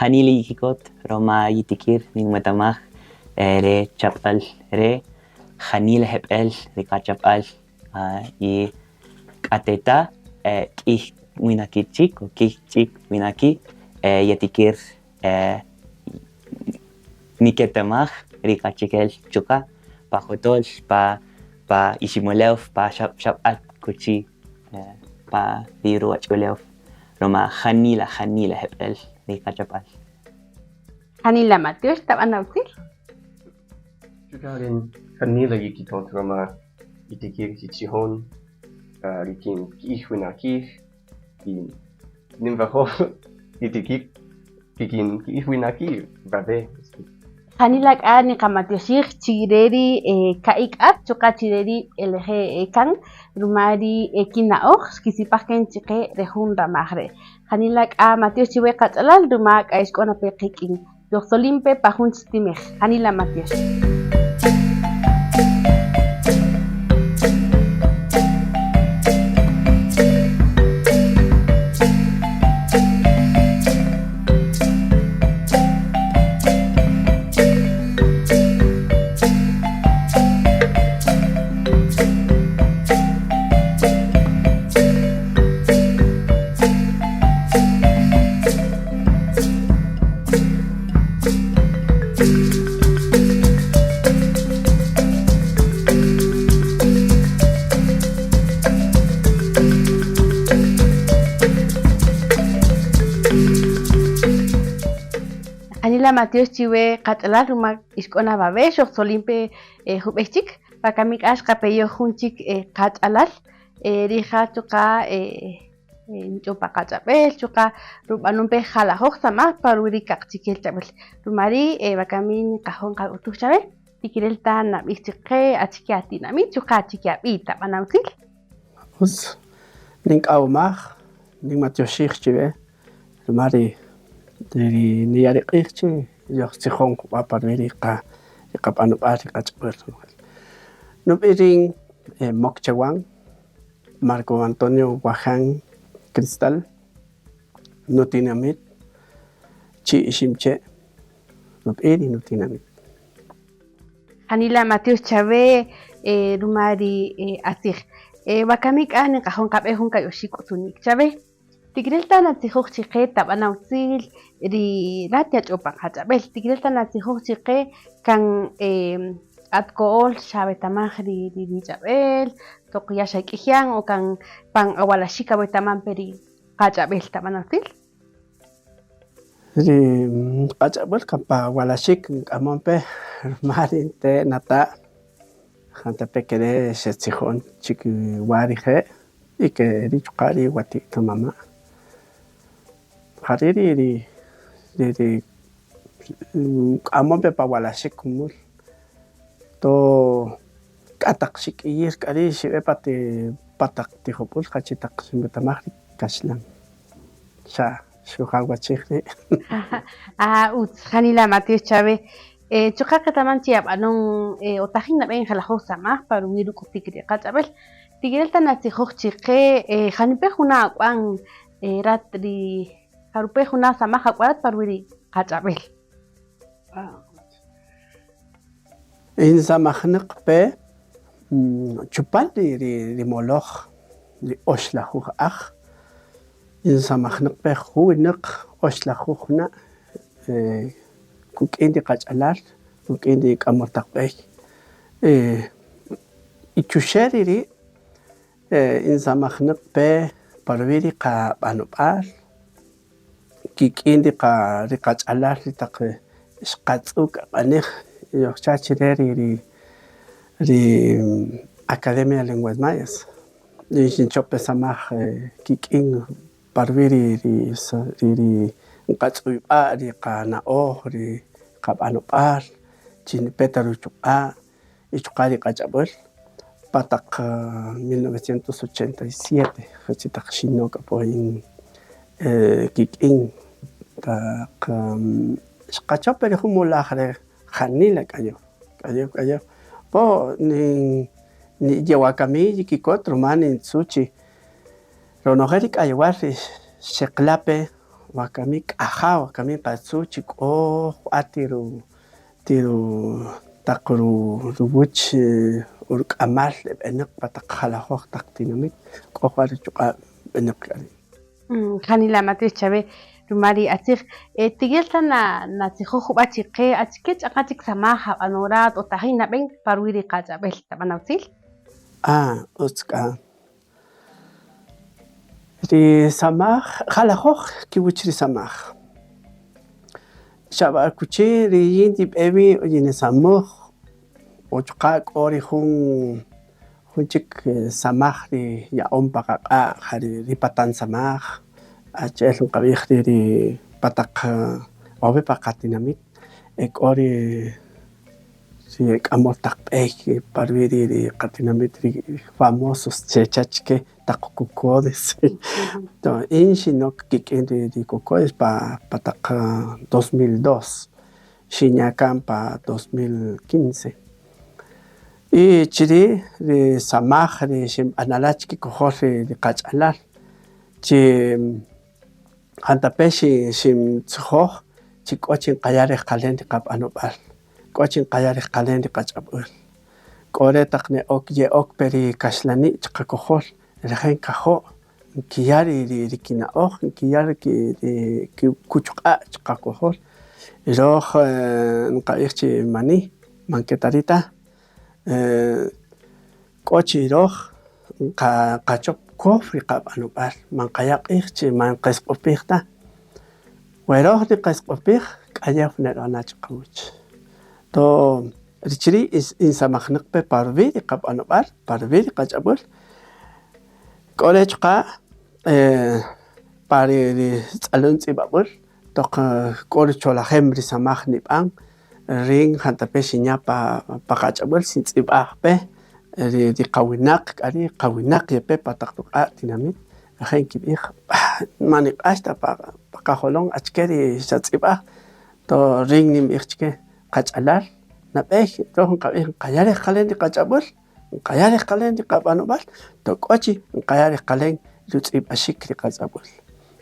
Janila yikikot roma yitikir ninwetamaj re ch'ab'äl re' janila jeb'ël ri qach'ab'äl y k'ateta k'ïy winaqi' chik o k'ïy chik winaqi' yetikïr niketamaj ri qach'akul chuqa' pa jotol, pa Iximulew, pa xa b'a akuchi pa ri ruwach'ulew ruma janila janila jeb'ël ri qach'ab'äl. Janila matyox tab'ana' utzil. Chuqa' rïn janila yikikot ruma yitikïr yitzijon rik'in k'ïy winaqi' y ninwajo' yitikïr kik'in k'ïy winaqi' wawe'. Janila k'a niqamatyoxij chi re ri ka'i' k'at chuqa' chi re ri b'eleje' kan ruma ri kina'oj xkisipaj kan chiqe re jun ramaj re'. Janila k'a matyox chiwe qach'alal ruma k'a ix k'o na pe qik'in. Yojtzolin pe pa jun chik timej. Janila matyox. Janila matyox chiwe qach'alal ruma ix k'o na wawe' xojtzolin pe jub'ey chik, wakami k'a xqapeyoj jun chik qach'alal rija' chuqa' nch'o pa qach'ab'el, chuqa' rub'anon pe jalajoj samaj pa ruwi' ri kaqchikel ch'ab'äl. Ruma ri' wakami nqajo' nqak'utuj chawe, tikirel ta nab'ij chiqe achike atinamit chuqa' achike ab'i' tab'ana' utzil. Utz nink'awomaj, ninmatyoxij chiwe ruma ri niya' ri q'ij chi yojtzijon jub'a' pa ruwi' ri qab'anob'al ri qach'ab'äl. Nub'i' rïn Mocchewan. Marco Antonio Guaján Cristal, nutinamit Chi Iximche' rub'i' ri nutinamit. Janila matyox chawe ruma ri atzij. Wakami k'a niqajo' nqab'ej jun ka'i' oxi' k'utunïk chawe. Tikirel ta natzijoj chi qe tab'ana' utzil ri rat yach'o pan qach'ab'el, tikirel ta natzijoj chi qe kan at ko'öl xawetamaj ri ch'ab'el, toq ya xak'ïy yan o kan pan awalaxik awetaman pe ri qach'ab'el tab'ana' utzil. Ri qach'ab'äl kan pa walaxik nk'amon pe ruma ri nte' nata' jantape' ke re' xetzijon chi kiwa rije' y ke ri' chuqa' ri wati't mama'. Ja ri' ri ri nk'amon pe pa walaxik jumul to k'a taq xik'iyïr k'a ri' xib'e pa ti pa taq tijob'äl ja chi taq xinwetamaj ri kaxlan xa xujalwachij ri'. Ah, utz, janila matyox chawe. Chuqa' qetaman chi ab'anon o tajin nab'en jalajoj samaj pa ruwi' ruk'utik ri qach'ab'äl. Tikirel ta natzijoj chi qe janipe' juna' ak'wan rat ri jarupe' juna' samaj ak'wan rat pa ruwi' ri qach'ab'äl. Insamajnäq pe chupan ri moloj ri oxlajuj aj, insamajnäq pe juwinäq oxlajuj juna' kuk'in ri qach'alal, kuk'in ri k'amöl taq b'ey. Y chuxe' ri ri' insamajnäq pe pa ruwi' ri qab'anob'al. Kik'in ri qa ri qach'alal ri taq xqatz'ük q'anej yojcha' chi re ri ri Academia de Lenguas Mayas yin xinchop pe samaj kik'in pa ruwi' ri ri nqatz'uyb'a' ri qana'oj ri qab'anob'al chi nipe ta ruchuq'a' y chuqa' ri qach'ab'äl pa taq 1987 ja chi taq xinok apo yin kik'in taq xqachop pe ri jun molaj re' janila k'ayew, k'ayew, k'ayew po yewakami yikikot ruma nintzu' chi ronojel ri k'ayewal ri xeqila' pe wakami k'aja wakami nqatzu' chi k'o jub'a' ti ti taq ruwäch o ruk'amal e b'enäq pa taq jalajöj taq tinamït k'o jub'a' ruchuq'a' b'enäq k'a ri'. Janila matyox chawe ruma ri atzij. Tikirel ta natzijoj jub'a' chi qe achike ch'aqa chik samaj ab'anon rat o tajin nab'en pa ruwi' ri qach'ab'äl tab'ana' utzil? Ah, utz k'a. Ri samaj, jalajöj kiwäch ri samaj. Xa b'a akuchi ri yin yib'e wi yinisamäj o chuqa' k'o ri jun jun chik samaj ri ya'on pa qaq'a' ja ri patan samaj, achi'el nqab'ij ri ri pa taq wawe' pa qatinamit e k'o ri ri e k'amöl taq b'ey pa ruwi' ri qatinamit ri famosos xecha' chike taq cocodes in xinok kik'in ri cocodes pa taq 2002 xinya' kan pa 2015 y chiri' ri samaj ri xinb'anala' chikikojol ri qach'alal chi jantape' xintzijoj chi k'o chi nqaya' rejqalen ri qab'anob'al, k'o chi nqaya' rejqalen ri qach'ab'äl, k'o re' taq ne'ok ye'ok pe ri kaxlani' chiqakojol rije' nkajo' nkiya' ri kina'oj, nkiya' ri kuchuq'a' chiqakojol, röj nqab'ij chi mani man ke ta ri' ta, K'o chi röj nqachöp kow ri qab'anob'al, man nqaya' q'ij chi man nqesq'opij ta, we röj niqesq'opij k'ayew nerub'ana' chiqawäch, to chi ri' insamajnäq pe pa ruwi' ri qab'anob'al, pa ruwi' ri qach'ab'äl, k'o re' chuqa' pa ri tz'alän tz'ib'ab'äl toq k'o rucholajem ri samaj nib'an, rïn jantape' xinya' pa qach'ab'äl xintz'ib'aj pe ri qawinaq, k'a ri' qawinaq yepe pa taq ruq'a' tinamït rije' nkib'ij man niq'ax ta pa qajolom achike ri xatz'ib'aj, to rïn ninb'ij chike qach'alal nab'ey röj nqab'ij nqaya' rejqalem ri qach'ab'äl, nqaya' rejqalem ri qab'anob'al, to k'o chi nqaya' rejqalem rutz'ib'axik ri qach'ab'äl.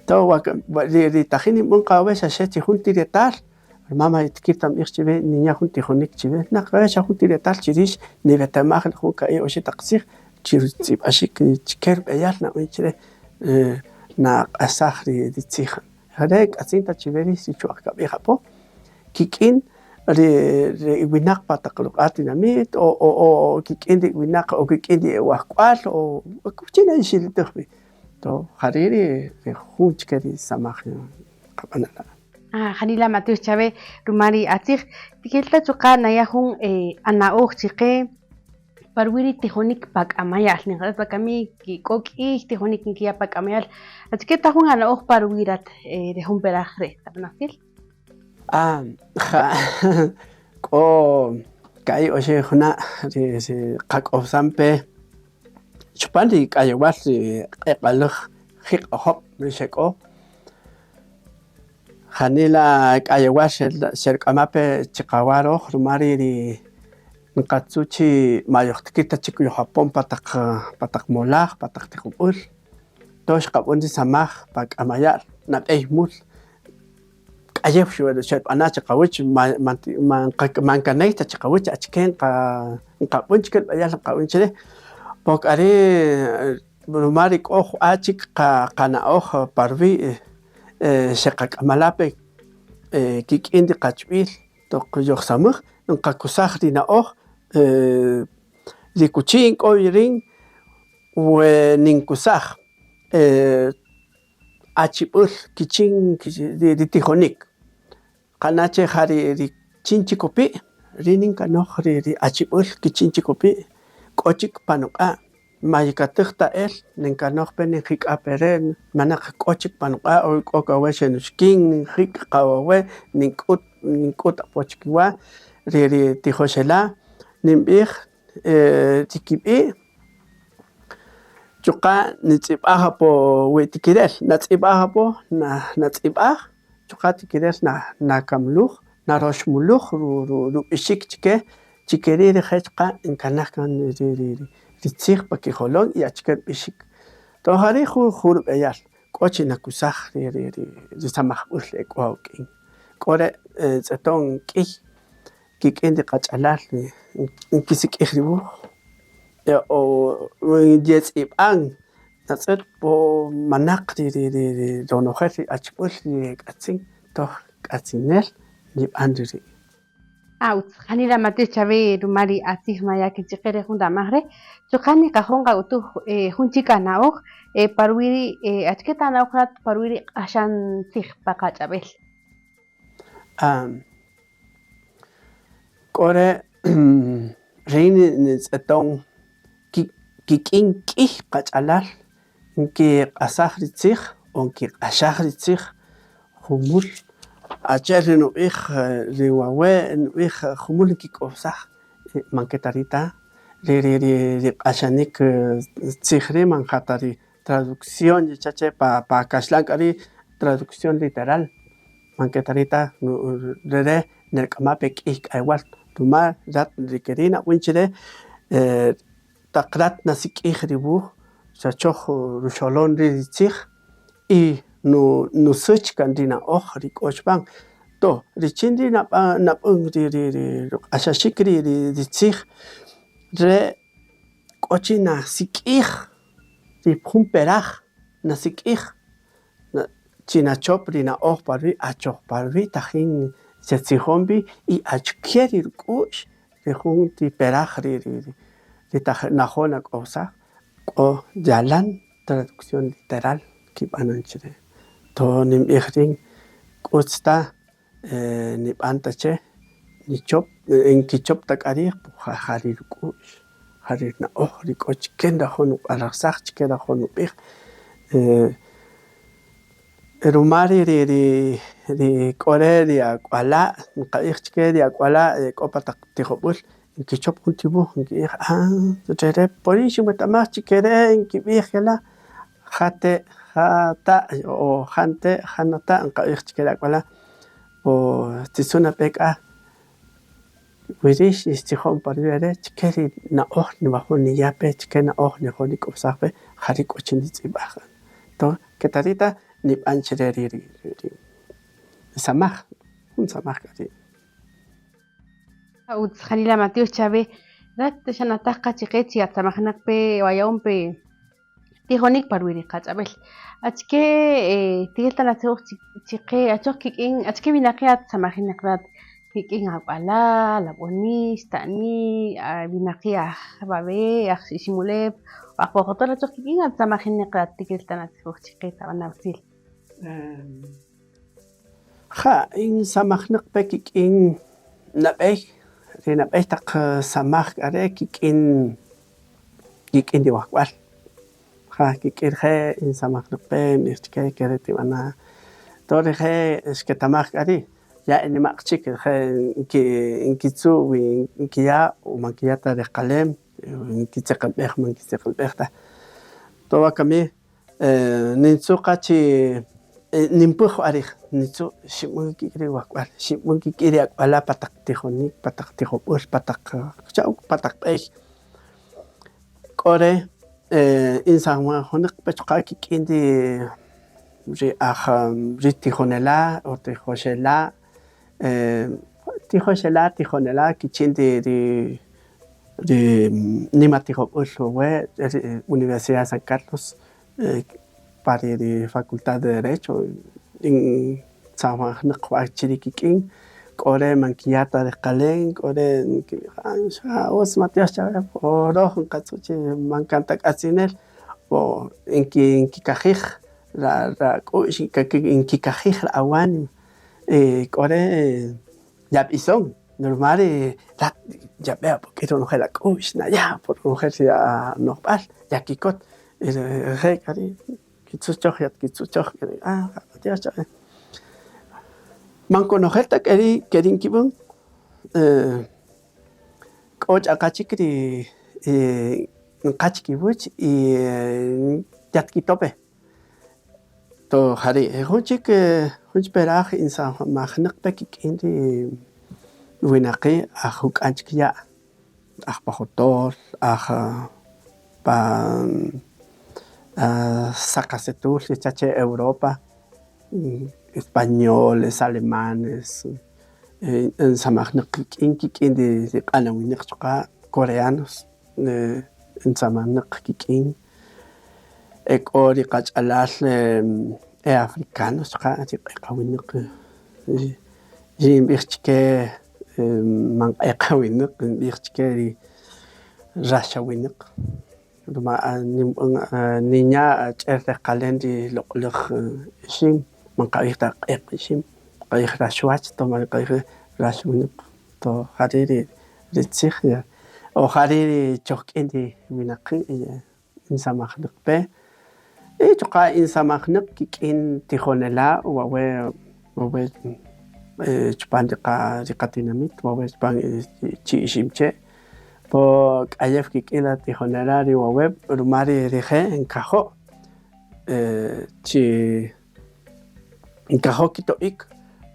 To ri tajin ninb'än qa wawe' xa xe chi jun ti retal, ruma man yitikir ta nb'ij chiwe ninya' jun tijonïk chiwe, naq wawe' xa jun ti retal chi rïx niwetamaj jun ka'i' oxi' taq tzij chi rutz'ib'axik chike rub'eyal nab'än chire naq'asaj ri tzij. Jare' nk'atzin ta chiwe rïx ri chwa'q kab'ij apo kik'in ri winäq pa taq ruq'a' tinamït o kik'in ri winäq o kik'in ri e wajk'wal o akuchi na yixilitäj wi, to ja ri' ri jun chike ri samaj nqab'anala'. Ah, janila matyox chawe ruma ri atzij, tikirel ta chuqa' naya' jun ana'oj chiqe pa ruwi' ri tijonik pa k'amaya'l, niqatz'ët wakami k'o k'ïy tijonik nkiya' pa k'amaya'l, achike ta jun ana'oj pa ruwi' rat re jun peraj re' tab'ana' utzil? Ah, ja, k'o ka'i' oxi' juna' ri qak'owsam pe chupan ri k'ayewal ri q'eqaläj jiq'ojob' ri xek'o, janila k'ayewal xeruk'ama' pe chiqawa röj ruma ri nqatzu' chi ma yojtikir ta chik yojapon pa taq pa taq molaj, pa taq tijob'äl, toq xqab'än ri samaj pa k'amaya'l nab'ey mul k'ayew xerb'ana' chiqawäch man kaney ta chiqawäch achike nqab'än chike rub'eyal nqab'än chire, po k'a ri' ruma ri k'o jub'a' chik qana'oj pa ruwi' xeqak'amala' pe kik'in ri qachb'il toq yojsamäj nqakusaj ri na'oj ri kuchi in k'o wi rïn we ninkusaj. achib'äl kichin ri tijonïk, nqana' che ja ri richin chikopi' rin ninkanoj ri achib'äl kichin chikopi' k'o chik pa nuq'a' ma yikatäj ta el ninkanoj pe ninjik'a pe re' manaq k'o chik pa nuq'a' o k'o kawe' xenuxkïn ninjïk' qa wawe' nink'üt nink'üt apo chikiwach ri tijoxela' ninb'ij ri kib'i' chuqa' nintz'ib'aj apo wi tikirel natz'ib'aj apo natz'ib'aj chuqa' tikirel nakamluj naroxmuluj rub'ixik chike chi ke ri' rije' chuqa' nkanaj kan ri tzij pa kijolon y achike rub'ixik to ja ri' jun rub'eyal k'o chi nakusaj ri samajb'äl e k'o awuk'in k'o re' tz'eton k'ïy kik'in ri qach'alal nkisik'ij ri wuj o yetz'ib'an natz'ët po manaq ri ronojel ri achb'äl ri yek'atzin toj k'atzinel nib'an ri ri'. Ah, utz, janila matyox chawe ruma ri atzij maya' kin chiqe re jun ramaj re', chuqa' niqajo' nqak'utuj jun chik ana'oj pa ruwi' ri achike ta ana'oj rat pa ruwi' ri q'axan tzij pa qach'ab'el. K'o re' rïn nitz'eton kik'in k'ïy qach'alal nkiq'asaj ri tzij o nkiq'axaj ri tzij jumul achi'el ri nub'ij ri wawe' nub'ij jumul nkik'owsaj man ke ta ri' ta ri q'axanïk tzij ri' man ja ta ri traducción yecha' che pa kaxlan k'a ri' traducción literal man ke ta ri' ta rere' nirk'ama' pe k'ïy k'ayewal ruma rat ri ke ri' nab'än chi re taq rat nasik'ij ri wuj xa choj ruxolon ri' ri tzij y nusäch kan ri na'oj ri k'o chipan to richin ri' nab'än ri ruq'axaxik ri tzij re' k'o chi nasik'ij ri jun peraj nasik'ij chi nachop ri na'oj pa ruwi' achoj pa ruwi' tajin xetzijon wi y achike ri ruk'u'x ri jun ti peraj ri najo' nak'owsaj k'o yalan traducción literal kib'anon chi re' to ninb'ij rïn utz ta nib'an ta che nichop nkichop ta k'a riij ja ri ruk'u'x ja ri na'oj ri k'o chike nrajo' nuq'alajsaj chike nrajo' nub'ij ruma ri k'o re' ri ak'wala' nqab'ij chike ri ak'wala' e k'o pa taq tijob'äl nkichop jun ti wuj nkib'ij re' po rïn xinwetamaj chi ke re' nkib'ij kela' ja te' ja ta' o ja nte' ja nata' nqab'ij chike ri ak'wala' o titzu' na pe k'a wi rïx yixtzijon pa ruwi' re' chike ri na'oj niwajo' niya' pe chike na'oj niwajo' nik'ob'saj pe ja ri' k'o chi nitz'ib'aj to ke ta ri' ta nib'an chire ri samaj jun samaj k'a ri'. Utz janila matyox chawe rat xanataj qa chiqe chi atsamajnäq pe o aya'on pe tijonïk pa ruwi' ri qach'ab'äl achike tikirel ta natzijoj chiqe achoj kik'in achike winaqi' atsamajinäq rat kik'in ak'wala', alab'oni', xtani', winaqi' aj wawe' aj Iximulew o aj pa Jotol achoj kik'in atsamajinäq rat tikirel ta natzijoj chiqe tab'ana' utzil. Ja', in samajnäq pe kik'in nab'ey ri nab'ey taq samaj k'a re' kik'in kik'in ri wajk'wal ja kik'in rije' in samajnäq pe nb'ij chike ke re' tib'ana' to rije' xketamaj k'a ri' ya e nima'q chik rije' nkitzu' wi nkiya' o man nkiya' ta rejqalem nkitzeqelb'ej man nkitzeqelb'ej ta to wakami nintzu' qa chi ninpäj b'a riij nintzu' xinb'än kik'in ri wajk'wal xinb'än kik'in ri ak'wala' pa taq tijonïk pa taq tijob'äl pa taq pa taq b'ey k'o re' insamajnäq pe chuqa' kik'in ri aj ri tijonela' o tijoxela' tijoxela' tijonela' kichin ri nimatijob'äl wawe' ri Universidad de San Carlos pa ri Facultad de Derecho in samajnäq b'a chiri' kik'in k'o re' man nkiya' ta rejqalem k'o re' nkib'ij xa utz matyox chawe o röj nqatzu' chi man kan ta k'atzinel o nkikajij. Rak'u'x nkikajij ra awánima k'o re' yab'ison ruma ri rat yab'e apo rik'in ronojel ak'u'x naya' apo ronojel ri anojb'al yakikot y rije' k'a ri' nkitzu' choj yatkitzu' choj matyox chawe man konojel ta ke ri' ke ri' nkib'än k'o ch'aqa chik ri nqa chi kiwäch y yatkito' pe to ja ri' jun chik jun chik peraj insamajnäq pe kik'in ri winaqi' aj juk'an chik ya' aj pa jotol, aj pa Saqasetul yecha' che Europa, españoles, alemanes, insamajnäq kik'in, kik'in ri q'anawinäq chuqa' coreanos insamajnäq kik'in, e k'o ri qach'alal e africanos chuqa' ri q'eqawinäq ri nb'ij chke man q'eqawinäq nb'ij chke ri raxawinäq ruma ninb'än ninya' ch'el rejqalen ri loq'oläj ixim man nqab'ij ta q'eq ixim nqab'ij raxwach to man nqab'ij raxwinäq to ja ri' ri tzij o ja ri' ri choj k'in ri winaqi' insamajnäq pe y chuqa' insamajnäq kik'in tijonela' wawe' wawe' chupan ri qatinamit wawe' chupan Chi Iximche' po k'ayew kik'in la tijonela' ri wawe' ruma ri rije' nkajo' chi nkajo' kito'ik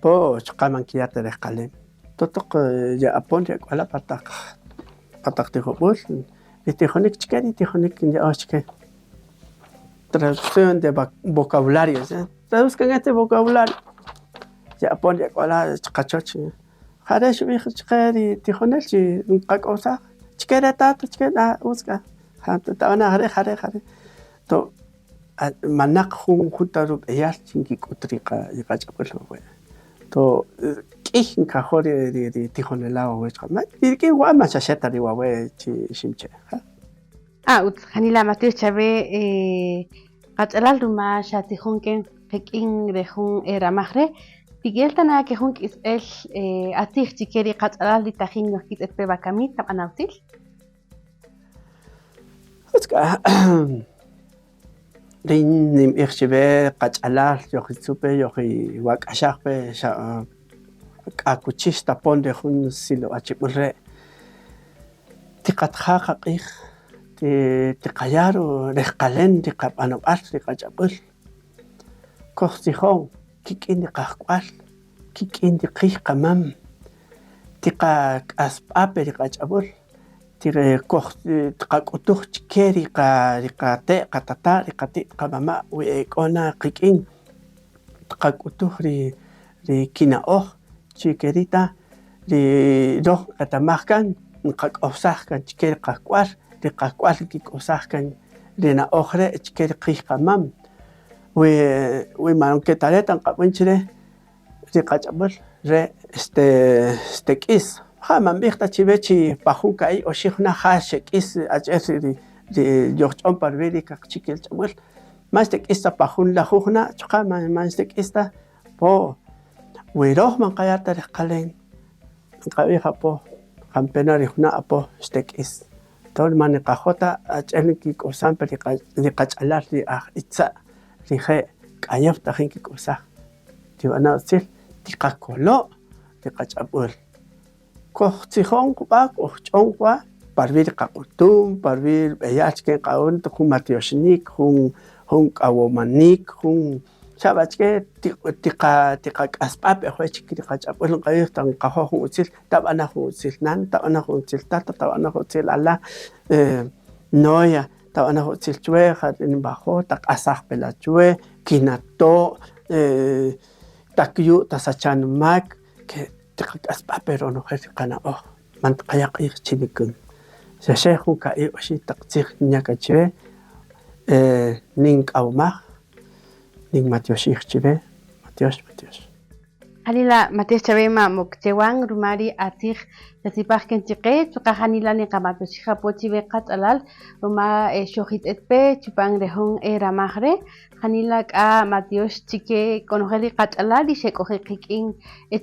po chuqa' man nkiya' ta rejqalem totoq ye'apon ri ak'wala' pa taq pa taq tijob'äl ri tijonik chke ri tijonik nya'öx chke traducción de vocabulario traduzcan este vocabulario ye'apon ri ak'wala' chqachoch ja re' xub'ij chqe ri tijonel chi nqak'owsaj chke re tata chke utz k'a tab'ana' ja re' ja re' ja re' to manaq jun jun ta rub'eyal chi nkik'üt ri qach'ab'äl wawe' to k'ïy nkajo' ri ri tijonela' wawe' chuqa' y rik'in jub'a' man xa xe ta ri wawe' Chi Iximche'. Ah, utz, janila matyox chawe qach'alal ruma xatzijon qik'in re jun ramaj re'. Tikirel ta na ke jun k'isb'el atzij chi ke ri qach'alal ri tajin yojkitz'et pe wakami, tab'ana' utzil. Utz k'a rïn ninb'ij chiwe qach'alal yojitzu' pe yojiwak'axaj pe xa k'a akuchi xtapon re jun silob'achib'äl re' tiqatja' qaq'ij tiqaya' rejqalen ri qab'anob'al ri qach'ab'äl kojtzijon kik'in ri qajk'wal kik'in ri qiy qamam tiqak'asb'a pe ri qach'ab'äl tiqak'utuj chke ri qate' qatata' ri qati't qamama' wi e k'o na qik'in tiqak'utuj ri kina'oj chi ke ri' ta ri röj nqetamaj kan nqak'owsaj kan chke ri qak'wal, ri qak'wal nkik'owsaj kan ri na'oj re' chke ri qiy qamam wi man ke ta re' ta nqab'än chre ri qach'ab'äl re' este xtek'is ja man nb'ij ta chiwe chi pa jun ka'i' oxi' juna' ja xek'is achi'el ri yojch'on pa ruwi' ri kaqchikel ch'ab'äl man xtek'is ta pa jun lajuj juna' chuqa' man xtek'is ta po wi röj man nqaya' ta rejqalen nqab'ij apo jampe' na ri juna' apo xtek'is entonces man nqajo' ta achi'el nkik'osan pe ri qach'alal ri aj itza' rije' k'ayew tajin nkik'osaj tib'ana' utzil tiqakolo' ri qach'ab'äl kojtzijon jub'a' kojch'on jub'a' pa ruwi' ri qaq'utum, pa ruwi' rub'eyal chike nqab'än jun matyoxinïk, jun k'awomanïk, jun xa b'a achike tiqak'asb'a pe jue' chik ri qach'ab'äl nqab'ij taq nqajo' jun utzil tab'ana' jun utzil nan, tab'ana' jun utzil tata, tab'ana' jun utzil ala', noya, tab'ana' jun utzil chuwe ja ri ninwajo' taq'asaj pe la' chuwe, kinato' takuyu' tasacha' numak, tiqak'asb'a pe ronojel ri qana'oj man tiqaya' q'ij chi nikän xa xe jun ka'i' oxi' taq tzij ninya' kan chiwe nink'awomaj ninmatyoxij chiwe matyox matyox. Janila matiox chawe ma Mokchewan ruma ri atzij xasipaj kan chiqe, chuqa' janila niqamatioxij apo chiwe qach'alal ruma xojitz'et pe chupan re jun ramaj re', janila k'a matiox chike konojel ri qach'alal ri xek'oje' qik'in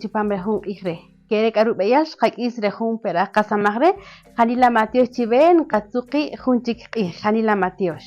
chupam re jun q'ij re'. Kere' k'a rub'eyal xqak'is re jun peraj qasamaj re', janila matiox chiwe nqatzu' qi' jun chik q'ij. Janila matiox.